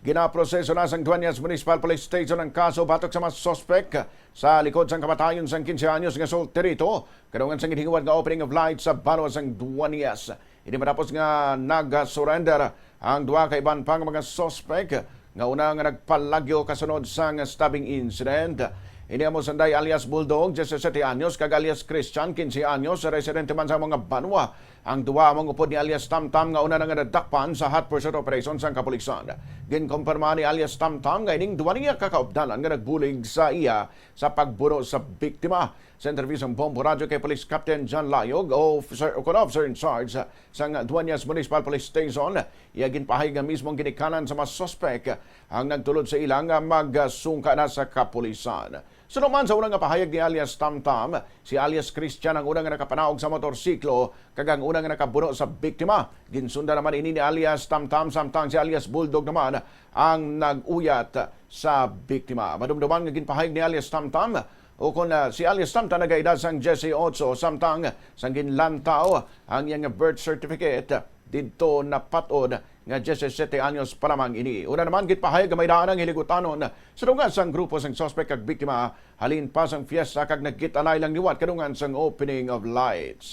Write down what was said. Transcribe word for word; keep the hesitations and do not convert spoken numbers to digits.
Ginaproseso na sang Dueñas Municipal Police Station ang kaso batok sa mga suspek sa likod sang kamatayon sang quince anyos nga solterito, kadungan sang ginhingwat nga opening of light sa banwa sang Dueñas. Ini matapos nga nag-surrender ang duha ka iban pang mga suspek nga una nga nagpalagyo kasunod sang stabbing incident. Ini amo sanday alias Bulldog, disisiete anyos, kag alias Christian, quince anyos, residente man sa mga banwa. Ang duha amo ang upod ni alias Tamtam nga una na nga nadakpan sa hot pursuit operation sang kapulisan. Ginkumpirma ni alias Tamtam nga ining duha niya ka kaupdanan nga nagbulig sa iya sa pagbuno sa biktima. Sa interview sang Bombo Radyo kay Police Captain John Layog, officer, o kon officer in charge sang Dueñas Municipal Police Station, iya ginpahayag nga mismo ang ginikanan sa mga suspek ang nagtulod sa ila nga magsungka na sa kapulisan. Suno man sa una nga pahayag ni alias Tamtam, si alias Christian ang una nga nakapanaog sa motorsiklo kag ang una nga nakabuno sa biktima. Ginsundan naman ini ni alias Tamtam, samtang si alias Bulldog naman ang nag-uyat sa biktima. Madumduman nga ginpahayag ni alias Tamtam, o kon, ah, si alias Tamtam nagaedad sang diyesiyotso, samtang sang ginlantaw ang iyang birth certificate, didto napat-od nga diyesisiete anyos pa lamang ini. Una naman, ginpahayag nga may daan ang hiligutanon sa dungan sang grupo sang suspek kag biktima halin pa sang fiesta kag nagkita-anay lang liwat kadungan sang opening of lights.